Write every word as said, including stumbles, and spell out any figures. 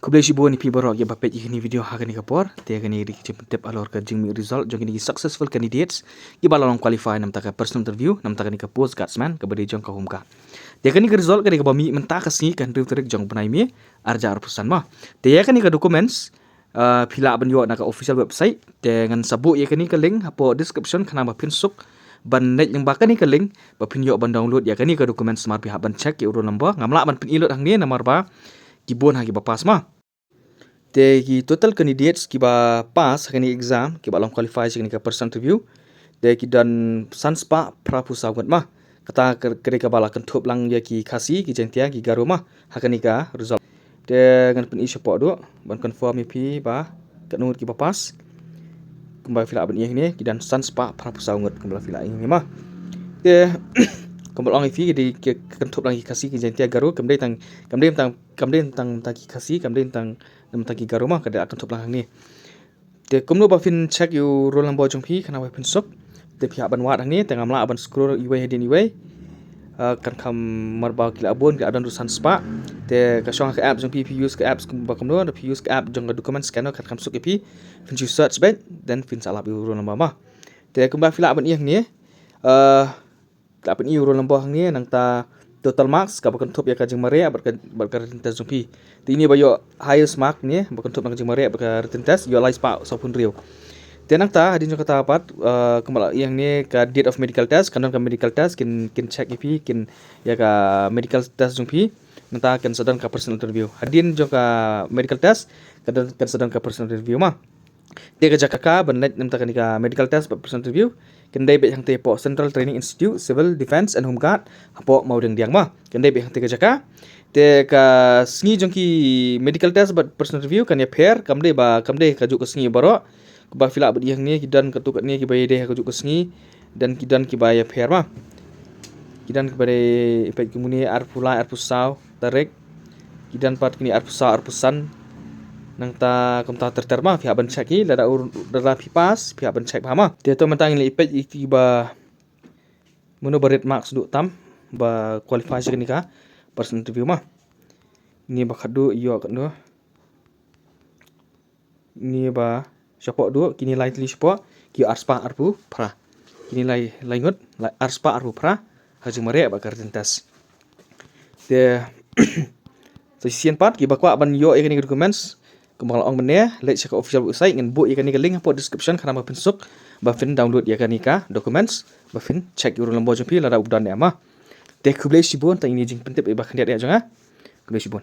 Khublei shibun ïa phi baroh kiba peit ïa kane ka video ha kane ka por. Te kane ka dei ka jingpyntip halor ka jingmih result jong kine ki successful candidates kiba la long qualify namar ka personal interview namar kane ka post guardsman kaba dei jong ka Home Guard. Te kane ka result ka dei kaba mih mynta ka sngi ka hynriew tarik jong u bnai May arhajar arphew san mo. Te ïa kane ka documents, ah, phi lah ban ïoh na ka official website. Te ngan sa buh ïa kane ka link hapoh description khnang ba phin suk ban leit lyngba kane ka link ba phin ïoh ban download ïa kane ka documents namar phi hap ban check ïa u roll number. Ngam lah ban pyni lut hangne namar ba ki bun ha kiba pass mo. Te ki total candidates kiba pass ha kane ka exam kiba long qualify sha kane ka personal interview, te ki don san spah phra phew saw ngut mo. Kata ka dei kaba la kynthup lang ïa ki Khasi, ki Jaiñtia, ki Garo mo ha kane ka result. Te ngan pyni shapoh duh ban confirm ïa phi ba katno ngut kiba pass. Kumba phi lah ban ïohi hangne ki don san spah phra phew saw ngut kumba phi lah ïohi hangne mo. Te kumba ong ïa phi ki dei ki kynthup lang ki Khasi, ki Jaiñtia, Garo, kam dei tang, kam dei tang, kam dei tang, tang ki Khasi, kam dei tang, tang ki Garo mo, ka dei kynthup lang hangne. Te kumno ba phin check ïa u roll number jong phi khnang ba phin suk? Te phi hap ban wad hangne, te ngam lah ban scroll iwei hadien iwei. Ah, kan kham, namar ba ki la bun, ki la don ruh san spah. Te ka shong ha ka app jong phi, phi use ka app kumba kumno, phi use ka app jong ka document scanner kan kham suk ïa phi. Phin shu search beit, then phin sa lap ïa u roll number mo. Te kumba phi lah ban ïohi hangne, ah, ka pyn-i u roll number hangne, nangta total marks kaba kynthup ïa ka jingmareh bad ka, bad ka written test jong phi. Te ine ba ïoh highest mark ne ba kynthup na ka jingmareh bad ka written test ïoh lai spah saw phew hynriew. Te nangta hadien jong kata pat, eh, kumba la ïohi hangne ka date of medical test, kan don ka medical test, kin, kin check ïa phi, kin ïa ka medical test jong phi. Nangta kan sa don ka personal interview. Hadien jong ka medical test, kan don, kan sa don ka personal interview mo. Te ka jaka ka ban leit namar kane ka medical test bad personal interview, kan dei beit hangtei hapoh Central Training Institute, Civil Defence and Home Guard, hapoh Mawdiangdiang mo. Kan dei beit hangtei ka jaka. Te ka sngi jong ki medical test bad personal interview kan ïapher, kam dei ba, kam dei kajuh ka sngi baroh. Kumba phi lah ban ïohi hangne, ki don katto katne kiba ïadei ha kajuh ka sngi, don ki, don kiba ïapher mo. Ki don kiba dei, peit kumne, arphew lai, arphew saw tarik. Ki don pat kine arphew saw, arphew san. Nangta kumta ter ter mo, phi hap ban check hi, lada u, lada phi pass, phi hap ban check bha mo. Te to mynta ngin leit peit ïa kiba mano ba rit marks duh tam ba qualify sha kane ka personal interview mo. Ine ba khatduh ïoh katno. Ine ba shapoh duh, kine lai tylli shapoh, ki arspah arphew phra. Kine lai, lai ngut, lai arspah arphew phra ha ka jingmareh bad ka written test. Te sa shisien pat kiba kwah ban ïoh ïa kane ka documents, kumba nga la ong mynne, leit sha ka official website, ngan buh ïa kane ka link hapoh description khnang ba phin suk ba phin download ïa kane ka documents, ba phin check ïa u roll number jong phi lada u don ne em mo. Te khublei shibun, tang ine jingpyntip ïa ba khyndiat ïa jong nga. Khublei shibun.